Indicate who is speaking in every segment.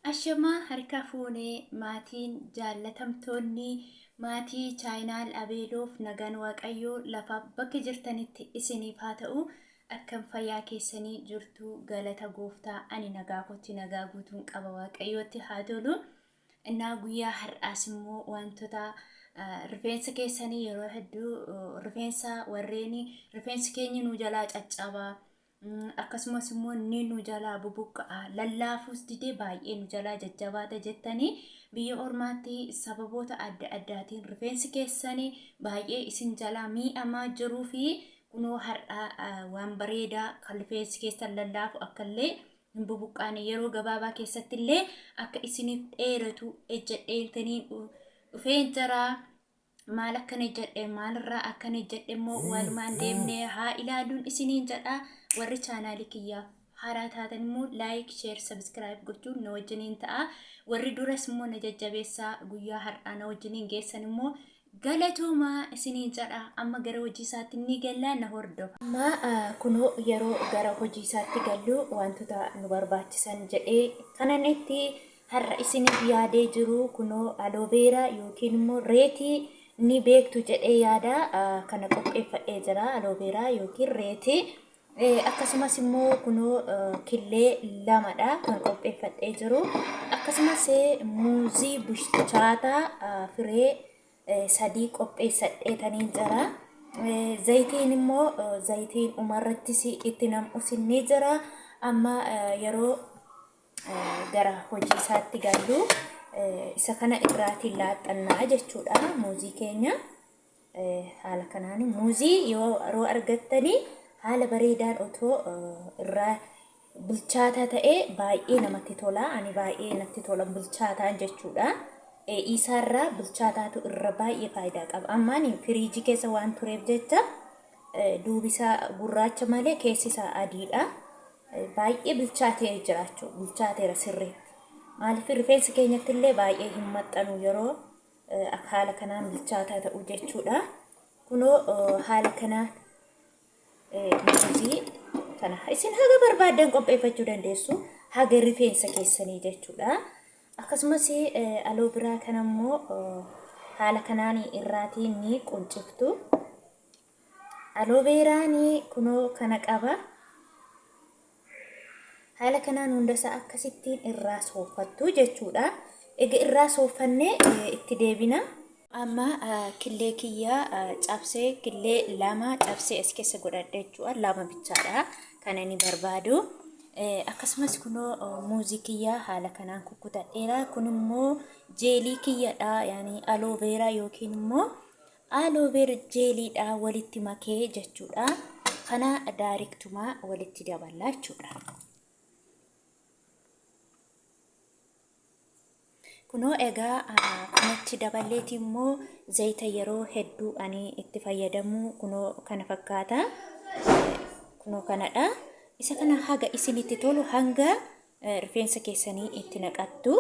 Speaker 1: Ashamaa harka fuune maatiin jaallatamtoonni maatii chaayinaal Abeeloof nagaan Waaqayyoo lafaaf bakka jirtanitti isiniif haa ta'u. Akkam fayyaa keessanii jirtu? Galata gooftaa, ani nagaa kootti nagaa guutuun qaba, Waaqayyootti haa tolu. Innaa guyyaa har'aas immoo wantoota rifeensa keessanii yeroo hedduu rifeensa warreen rifeensi keenya nu jalaa caccabaa, akkasumas immoo inni nu jalaa bubuqqa'a, lallaafuus didee baay'ee nu jalaa jajjabaata jettanii, biyya ormaatti sababoota adda addaatiin rifeensi keessanii baay'ee isin jalaa miidhamaa jiruu fi kunoo har'a waan bareedaa kan rifeensi keessan lallaafu, akkallee hin bubuqqaane, yeroo gabaabaa keessatti illee akka isiniif dheeratu ejjedheetanii dhufeen jira. Maal akkan ejjedhe, maalirraa akkan ejjedhe immoo walumaan deemnee haa ilaaluun isiniin jedha. Warri chaanaalii kiyyaaf haaraa taatan immoo like, share, subscribe gochuun na wajjiniin ta'a. Warri duras immoo na jajjabeessaa guyyaa har'aa na wajjiniin geessan immoo galatoomaa isiniin jedha. Amma gara hojii isaatti ni galla, na hordofa. Amma kunoo yeroo gara hojii isaatti gallu wantoota nu barbaachisan jedhee kanan itti har'a isiniif yaadee jiru kunoo aloe vera yookiin immoo reetii ni beektu jedhee yaada, kana qopheeffadhee jira, aloe vera yookiin reetii. Akkasumas immoo kunoo killee lamadha kan qopheeffadhee jiru. Akkasumas muuzii bilchaataa firee 3 qopheessadheetaniin jira. Zayitiin immoo zayitiin umarrattis itti nam'us ni jira. Amma yeroo gara hojii isaatti gallu isa kana irraatiin laaxxannaa jechuudha muuzii keenya. Haala kanaan muuzii yeroo argattanii haala bareedaan otoo irraa bilchaataa ta'ee baay'ee namatti tola. Ani baay'ee natti tola bilchaataan jechuudha. Isaarraa bilchaataatu irra baay'ee faayidaa qaba. Amma ani firiijii keessa waan tureef jecha duubi isaa gurraacha malee keessi isaa adiidha. Baay'ee bilchaatee jiraachuu bilchaateera sirriitti. Maaliif, rifeensi keenyatti illee baay'ee hin maxxanu yeroo haala kanaan bilchaataa ta'u jechuudha. Kunoo haala kanaan muuzii kana isin haga barbaaddan qopheeffachuu dandeessu, haga rifeensa keessanii jechuudha. Akkasumas aloe vera kana immoo haala kanaan irraatiin ni qunciftu. Aloe veraan kunoo kana qaba. Haala kanaan hundasaa akkasittiin irraa sooffattu jechuudha. Egaa irraa sooffannee itti deebina. Amma killee kiyya cabsee, killee lama cabsee as keessa godhadhe jechuudha. Lama bichaadha kan inni barbaadu. Akkasumas kunoo muuzii kiyya haala kanaan kukkutadheera. Kun immoo jeelii kiyyadha. Yaani aloe vera yookiin immoo aloe vera jeeliidha walitti makee jechuudha. Kana daariktumaa walitti daballaa jechuudha. Kunoo egaa kanatti daballeeti immoo zayita yeroo hedduu ani itti fayyadamu kunoo kana fakkaata. Kunoo kanadha. Isa kana haga isinitti tolu hanga rifeensa keessanii itti naqattu.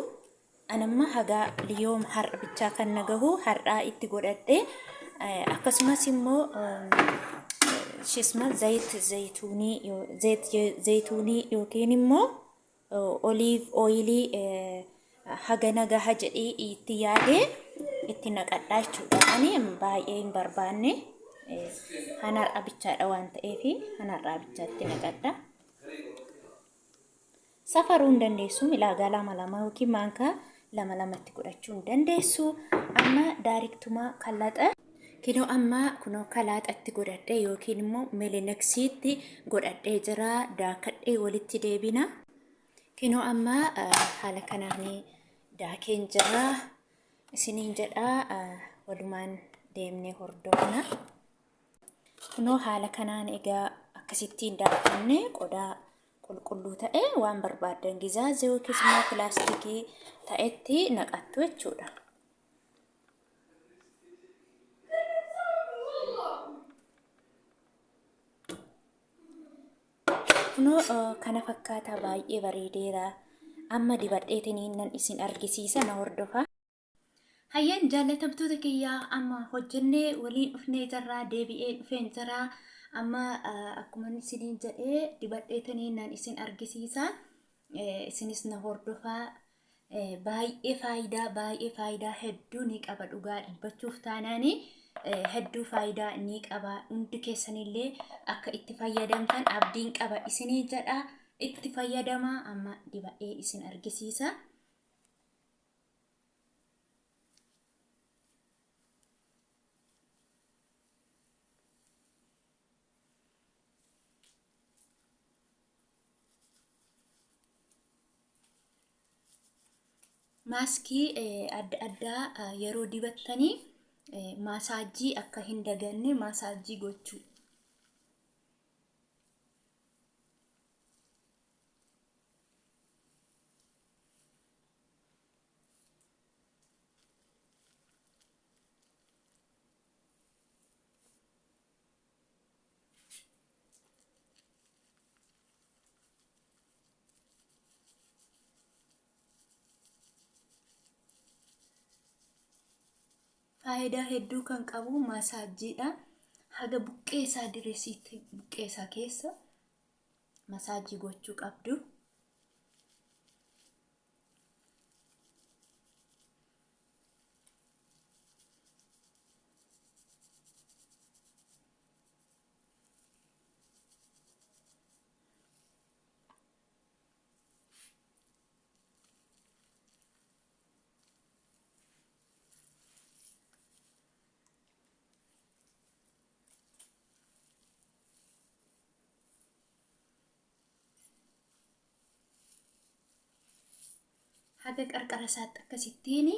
Speaker 1: Anamma haga liyoom har'a bichaa kan na gahu har'aa itti godhadhe. Akkasumas immoo shisma zayit zayituunii, zayituunii yookiin immoo olive oilii haga nagaha jedhee itti yaadee itti naqadhaa jechuudha. Ani baay'ee hin barbaanne, hanar'a bichaadha waan ta'eef hanar'aa bichaatti naqadha. Safaruu hin dandeessu, milaagaa lama lama yookiin maankaa lama lamatti godhachuu hin dandeessu. Amma daariktumaa kalaxa. Kinoo amma kunoo kalaaxatti godhadhee yookiin immoo melineksiitti godhadhee jira. Daakadhee walitti deebina. Kinoo amma haala kanaan daakeen jira. Isiniin jedha, walumaan deemnee hordofna. Kunoo haala kanaan egaa akkasittiin daakanne qodaa qulqulluu ta'e waan barbaaddan gizaazii yookiis immoo pilaastikii ta'etti naqattu jechuudha. Kunoo kana fakkaata, baay'ee bareedeera. Amma dibadheetiniin nan isin argisiisa, na hordofa. Hayyeen jaallatamtoota kiyyaa, amma hojjennee waliin dhufnee jirra, deebi'ee dhufeen jira. Amma akkuma isiniin jedhee dibadheetiniin nan isin argisiisa. Isinis na hordofaa. Baay'ee faayidaa baay'ee faayidaa hedduu ni qaba dhugaa dubbachuuf taanaani hedduu faayidaa ni qaba. Hundi keessanillee akka itti fayyadamtan abdiin qaba isinii jedha. Itti fayyadamaa amma dibadhee isin argisiisa. Maaskii adda addaa yeroo dibattanii maasaajii akka hin daganne maasaajii gochuu. Faayidaa hedduu kan qabu maasaajjiidha. Haga buqqee isaa diresiitti buqqee isaa keessa masaajii gochuu qabdu. Haga qarqara isaatti akkasittiin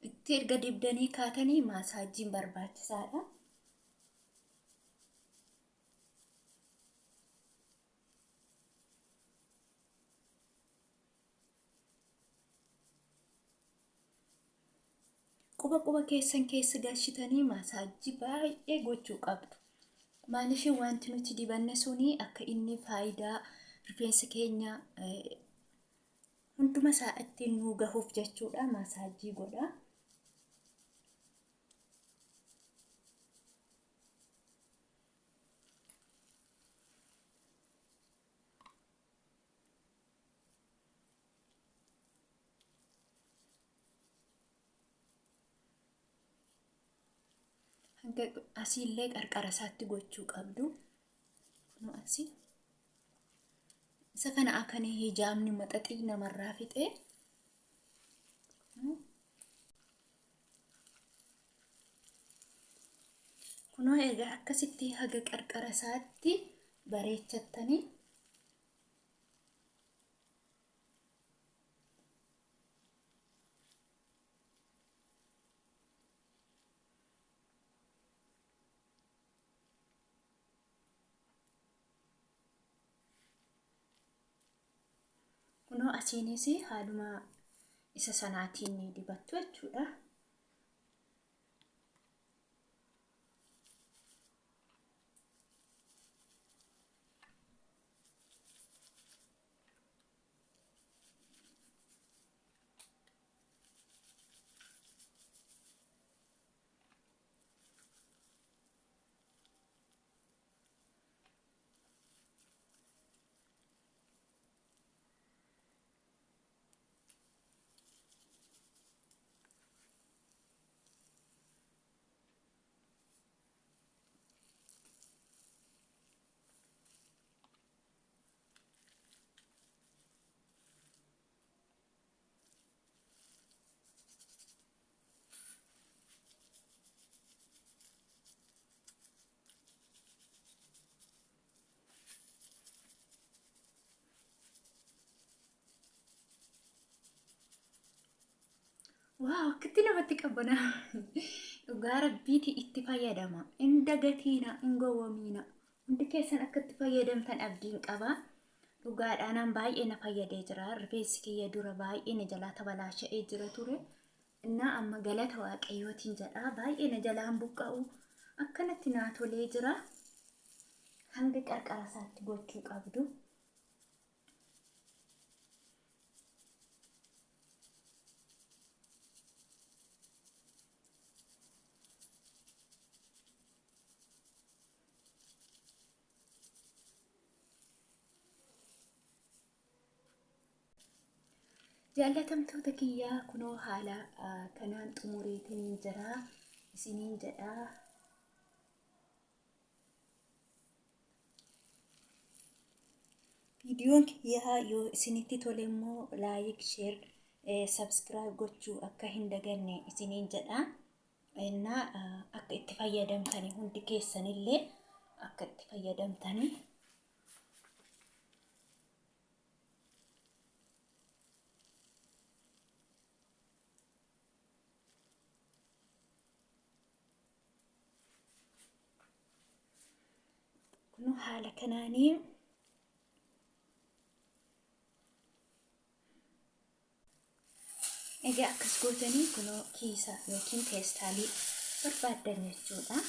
Speaker 1: itti erga dibdanii kaatanii maasaajjiin barbaachisaadha. Quba quba keessan keessa galchitanii maasaajjii baay'ee gochuu qabdu. Maaliif wanti nuti dibanne suni akka inni faayidaa rifeensa keenya hunduma isaa ittiin nuu gahuuf jechuudha maasaajjii godha. Hanga asiillee qarqara isaatti gochuu qabdu. Kunoo asii. Isa kana akanii hijaabni maxaxii namarraa fixee. Kunoo egaa akkasitti haga qarqara isaatti bareechattanii Kunoo asiinis haaluma isa sanaatiin ni dibattu jechuudha. Waaw akkatti namatti qabbana. Dhugaa rabbiiti itti fayyadama. Hin dagatiina, hin gowwomiina. Hundi keessan akka itti fayyadamtan abdiin qaba. Dhugaadhaanaan baay'ee na fayyadee jira. Rifeensi kiyya dura baay'ee na jalaa tabalaasha'ee jira ture. Innaa amma galata waaqayyootiin jedha. Baay'ee na jalaan buqqa'u. Akkanatti naa tolee jira. Hanga qarqara isaatti gochuu qabdu. Jaallatamtoota kiyyaa, kunoo haala kanaan xumureetiin jira isiniin jedha. Viidiyoon kiyyaa yoo isinitti tole immoo like, share, subscribe gochuu akka hin daganne isiniin jedha. Innaa akka itti fayyadamtanii, hundi keessanillee akka itti fayyadamtanii. Kun haala kanaanii egaa akkas gootanii kunoo kiisa yookiin peestaalii barbaaddan jechuudha.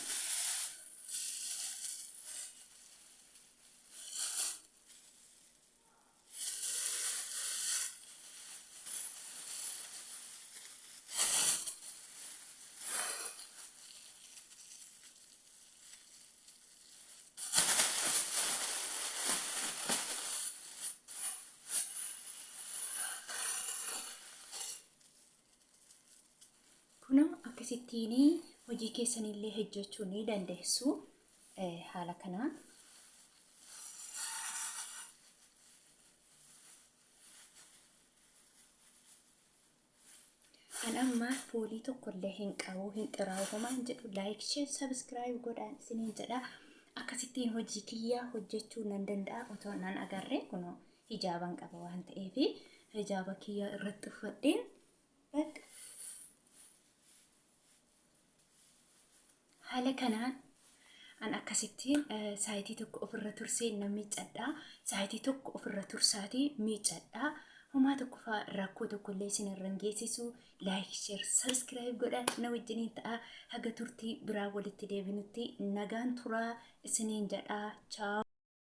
Speaker 1: Kunoo akkasittiin hojii keessanillee hojjechuu ni dandeessu haala kanaan. An amma foolii tokkollee hin qabu, hin xiraa'u, homaa hin jedhu. Like, share, subscribe godhaan isiniin jedha. Akkasittiin hojii kiyyaa hojjechuu nan danda'a otoo nan agarre. Kunoo hijaaban qaba waan ta'eef hijaaba kiyyaa irratti uffadheen bakka haala kanaan an akkasittiin saayitii tokko ofirra tursee nan miiccadha. Saayitii tokko ofirra tursaatii miiccadha. Homaa tokko fa'aa rakkoo tokko illee isin irra hin geessisu. Like, share, subscribe godha na wajjiniin ta'a. Haga turtii biraa walitti deebinutti nagaan turaa isiniin jedha. Chaaw.